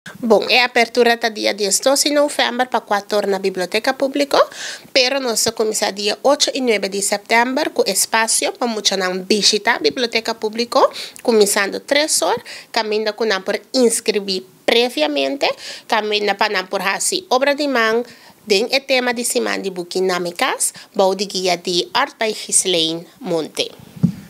Bon, e apertura ta dia 12 di november pa 4 or na Biblioteka Públiko, pero nos ta kuminsá dia 8 i 9 di sèptèmber ku espasio pa muchanan bishitá Biblioteka Públiko, kuminsando 3 or, kaminda ku nan por inskribí previamente, kaminda pa nan por hasi obra di man den e tema di Siman di Buki Na Mi Kas, bou di guia di Art by Ghislaine Monte.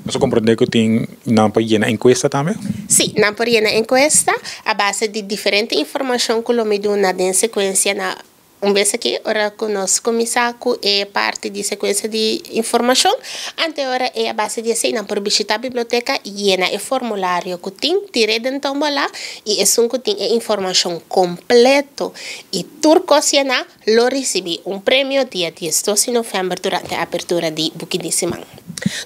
Nos a komprondé ku tin nan por yena enkuesta tambe? Sí, nan por yena enkuesta a base di diferente informashon ku lo mi duna den sekuensia na un bes aki ora ku nos kuminsá ku e parti di sekuensia di informashon. Ante ora e a base di esei nan por bishitá biblioteka, yena e formulario ku tin, tir'é den tómbola i esun ku tin e informashon kompleto i tur kos yená lo risibí un premio dia 12 di novèmber durante apertura di Buki di Siman.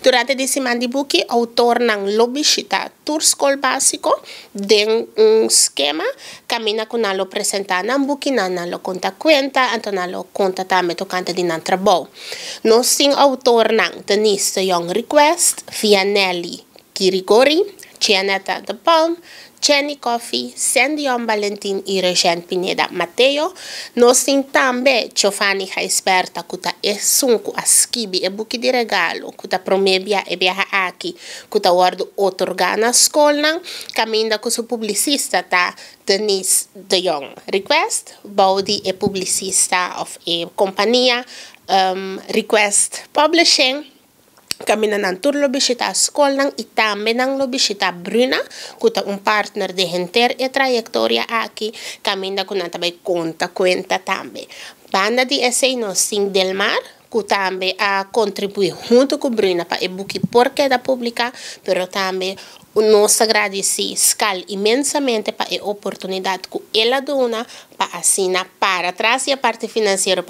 Durante di Siman di Buki, outornan lo bishitá tur skol básiko den un skema kaminda ku nan lo presentá nan bukinan, nan lo konta kuenta, anto nan lo konta tambe tokante di nan trabou. Nos tin outornan Denise de Jong Request, Vianelli Girigori, Gianetta de Palm, Jenny Coffey, Sandion Valentin i Regent Pineda Mateo. Nos tin tambe Giovanni Gijsbertha ku ta esun ku a skibi e buki di regalo ku ta promé bia e biaha aki ku ta wòrdu otorgá na skolnan, kaminda ku su publisista ta Denise de Jong Request bou di e publisista òf e kompania Request Publishing. Kaminda nan tur lo bishitá skolnan i tambe nan lo bishitá Bruna, ku ta un partner den henter e trayektoria aki, kaminda ku nan ta bai konta kuenta tambe. Banda di esei nos tin Delmar, ku tambe a kontribuí huntu ku Bruna pa e buki por keda publiká, pero tambe nos ta gradisí Skal inmensamente pa e oportunidat ku el a duna pa asina para tras di e parti finansiero.